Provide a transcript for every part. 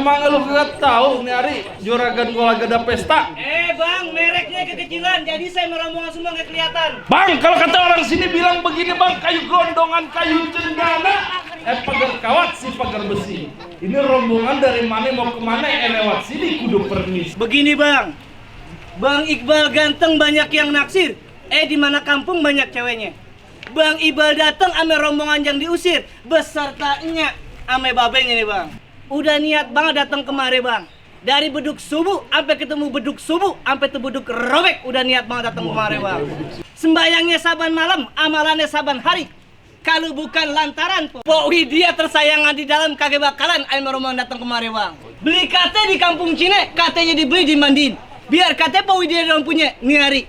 Emang lu gak tahu nih Ari, juragan gua lagi ada pesta. Bang, mereknya kekecilan, jadi saya merombongan semua nggak kelihatan. Bang, kalau kata orang sini bilang begini bang, kayu gondongan, kayu cendana, pagar kawat si pagar besi. Ini rombongan dari mana mau kemana? Lewat sini kudu permis. Begini bang, Bang Iqbal ganteng banyak yang naksir. Di mana kampung banyak ceweknya. Bang Iqbal datang ame rombongan yang diusir, besertanya ame babenya nih bang. Udah niat banget datang kemari bang. Dari beduk subuh sampai ketemu beduk subuh sampai tuh beduk robek udah niat banget datang kemari bang. Sembayangnya saban malam, amalannya saban hari. Kalau bukan lantaran Pok Widya tersayangan di dalam kagak bakalan ame rombongan datang kemari bang. Beli kate di kampung Cine, katanya dibeli dimandiin. Biar kate Pok Widya dong punya nih hari.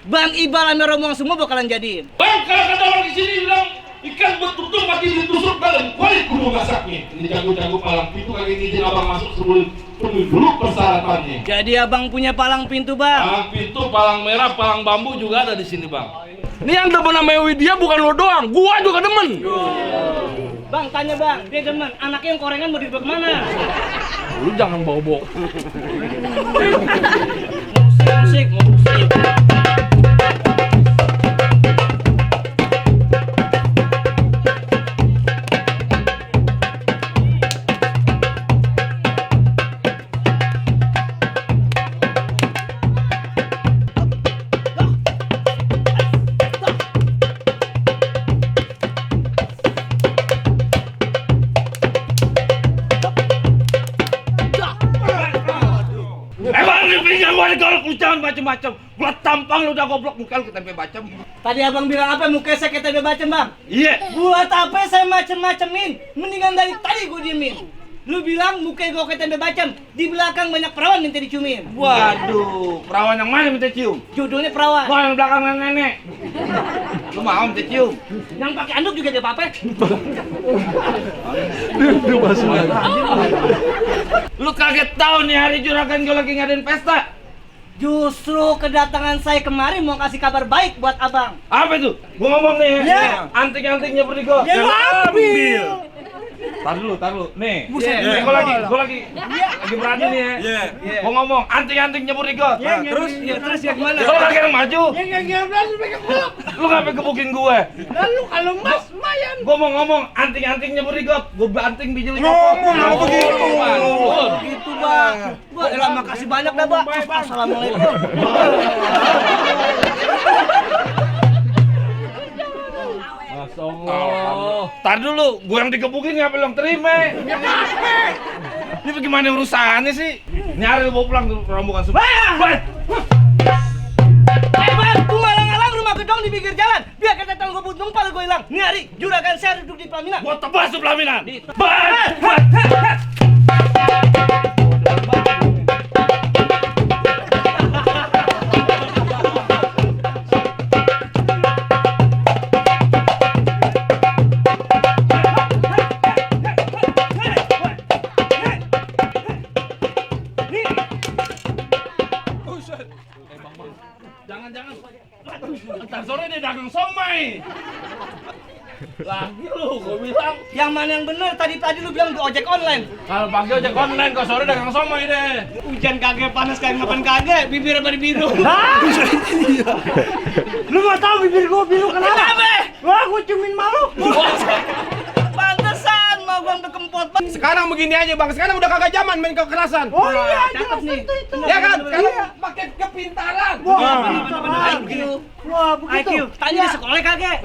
Bang Iqbal ame rombongan semua bakalan jadiin. Bang, kalau kata orang di sini bilang ikan betul-betul mati ditusuk dalam kuali kudu masaknya. Ini jago-jago palang pintu kali ini izin abang masuk sebelum penuhi dulu persyaratannya. Jadi abang punya palang pintu bang? Palang pintu, palang merah, palang bambu juga ada di sini bang. Ini yang demen sama Widya bukan lo doang, gua juga demen. Bang, tanya bang, dia demen. Anaknya yang korengan mau dibawa kemana? Lu jangan bawa-bawa. Musik. Jangan macem-macem, gua tampang lu udah goblok muka lu ketempe bacem. Tadi abang bilang apa? Muka saya ketempe bacem bang? Iya. Buat apa saya macem-macemin? Mendingan dari tadi gua diemin. Lu bilang muka gua ketempe bacem, di belakang banyak perawan minta diciumin. Waduh, perawan yang mana minta cium? Judulnya perawan. Gua yang belakang nenek. Lu mau minta cium? Yang pakai anduk juga dia apa? Lu kaget tahu nih hari juragan gua lagi ngadain pesta? Justru kedatangan saya kemari mau kasih kabar baik buat abang. Apa itu? Gua ngomong nih Ya. Anting-antingnya pergi gua. Ya, lu ambil. Tar dulu. Nih. Buset. Gua lagi berani nih ya. Gua ngomong anting-anting nyebur di got. Terus ya gimana? Kalau lagi yang maju. Yang berani pegang gua. Lu ngapain gebukin gue? Lalu kalau mas lumayan. Gue mau ngomong anting-anting nyebur di got. Gue banting biji lima. Ngomong begitu. Gitu bang. Wah, makasih banyak dah bang. Assalamualaikum. Masya Allah. Tar dulu, gue yang digebukin ngapa lu yang terima? Ini bagaimana urusannya sih? Nyari lu bawa pulang rombongan semua. Bang, tuh malang-alang rumah gedong di pinggir jalan. Biar kata tanggung gue butung pala gue hilang. Nih hari, juragan saya duduk di pelaminan. Gue tebas tuh pelaminan. Jangan-jangan ntar sore dia dagang somai. Lagi lu, gua bilang. Yang mana yang bener? Tadi lu bilang di ojek online. Kalau pagi ojek online, kalau sore dagang somai deh. Hujan kagak, panas kagak, ngapain kagak? Bibir apa biru? Lu gak tahu bibir gua biru kenapa? Wah, gua ciumin malu. Pantesan mau gua kempot bang. Sekarang begini aja bang, sekarang udah kagak zaman main kekerasan. Oh iya, Cakep nih. Ya kan, sekarang pakai kepintaran. IQ. Wah, begitu. IQ. Tanya di sekolah kagak?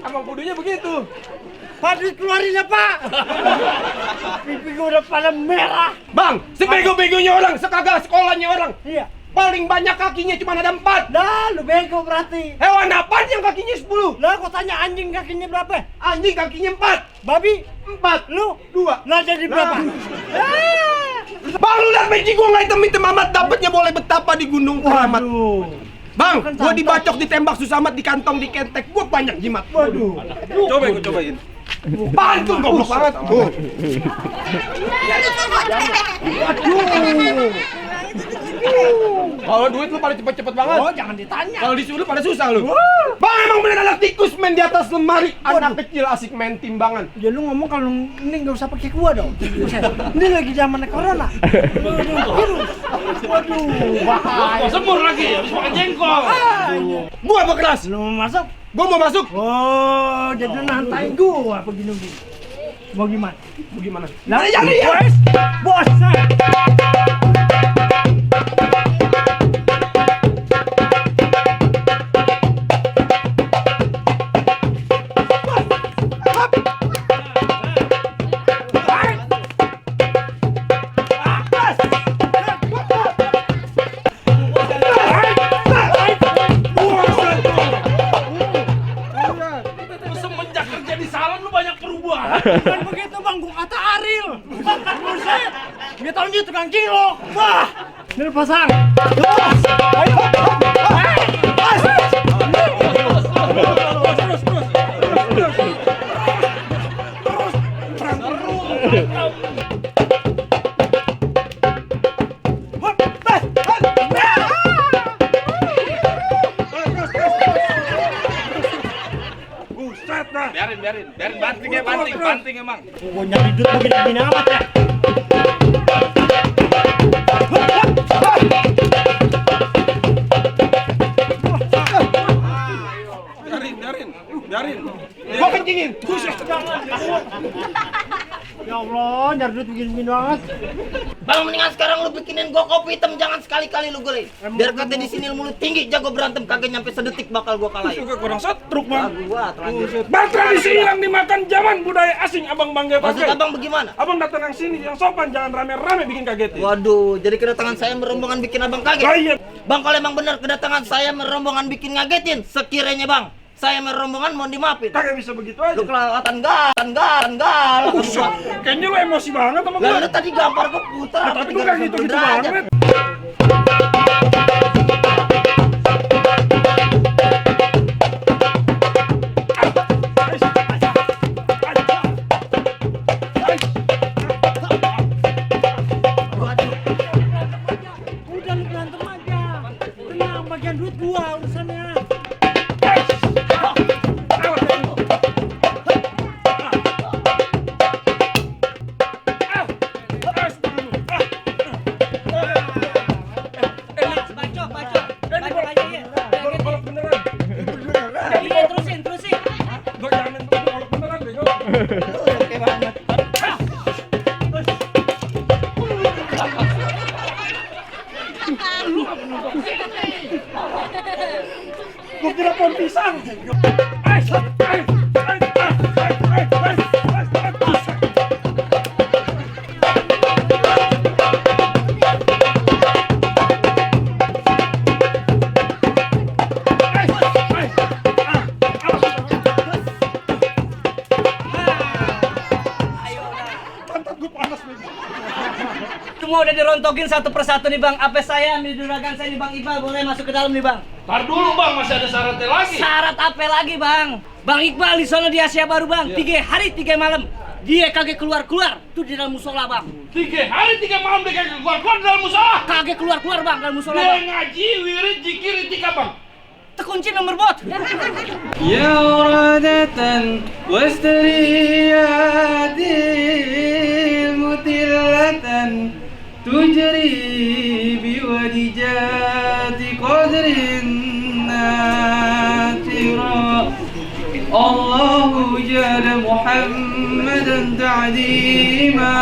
Emang kudunya begitu. Padi keluarin ya pak. Pipi gua udah pada merah. Bang, sebego-begonya orang, sekagak sekolahnya orang. Iya. Paling banyak kakinya cuma ada 4. Dah, lu bego berarti. Hewan apa yang kakinya 10? Lah, gua tanya anjing kakinya berapa? Anjing kakinya 4. Babi 4. lu 2. lah jadi berapa? Bang, lu liat biji gua nggak hitam-hitam amat, dapatnya boleh betapa di Gunung Keramat. Waduh. Bang, Kan gua santai. dibacok, ditembak susah amat, di kantong, di kentek, gua banyak jimat. Waduh. Cobain. Pantun goblok banget. Tuh. Kalau duit lu pada cepet-cepet banget. Oh, jangan ditanya. Kalau disuruh pada susah lu. Bang, emang bener anak tikus, men. main di atas lemari. Anak kecil asik main timbangan. Ya lu ngomong kalau ini nggak usah pakai gua dong. Ini lagi zaman corona. Waduh, bahaya. Oh, semur lagi, habis makan jengkol. Gua apa kelas? Lu mau masuk? Gua mau masuk. Oh, jadi nantain gua begini. Mau gimana? Mau gimana? Lah, ya. Bos. Semenjak kerja di salon lu banyak perubahan. Bukan begitu bang, gua kata Aril. Buset, dia tahunya tukang cilok. Wah, ini pasang. Biarin, banting emang. Gua nyari duit begini amat ya. Biarin. Gua kencingin. Ya Allah, nyari duit begini banget. Bang, mendingan sekarang lu bikinin gua kopi hitam, jangan sekali-kali lu golin. Biar kata di sini mulut tinggi, jago berantem, kagak nyampe sedetik bakal gua kalahin. Juga kurang setruk, Bang. Gua terlanjur. Bang, tradisi hilang dimakan zaman budaya asing abang bangga Maksud pakai. abang bagaimana? Abang datang yang sini yang sopan, jangan rame-rame bikin kagetin. Waduh, jadi kedatangan saya merombongan bikin abang Lah kaget. iya. Bang, kalau emang benar kedatangan saya merombongan bikin ngagetin, sekiranya bang, saya merombongan mau dimaafin. Kagak bisa begitu aja. Lu kelewatan gal. Buset, kayaknya lu emosi banget sama Lah gua. lu tadi gampar gua putar. Nah, tapi gua gak gitu-gitu banget. Udah lu berantem aja. Tenang, bagian duit gua urusannya. Bacok aja ya. Golok beneran. Iya, terusin. Gua jamin tuh golok beneran bego. Oke banget. Gua kira pohon pisang. Semua udah dirontokin satu persatu nih bang. Apa saya ambil juragan saya nih bang Iqbal, boleh masuk ke dalam nih bang. Tar dulu Bang, masih ada syaratnya lagi. Syarat apa lagi bang? Bang Iqbal di sana di Asia Baru bang. 3 hari 3 malam. Dia kagak keluar tuh di dalam musola bang. 3 hari 3 malam dia kagak keluar dalam musola. Kagak keluar bang dalam musola Dia bang. ngaji, wirid, zikir, itikaf Bang. Terkunci nomor bot. يا وردة واستريات مطلة تجري بودجات قدر ناترا الله جعل محمدا تعظيما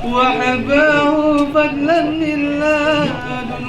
وحباه فضلا من لدن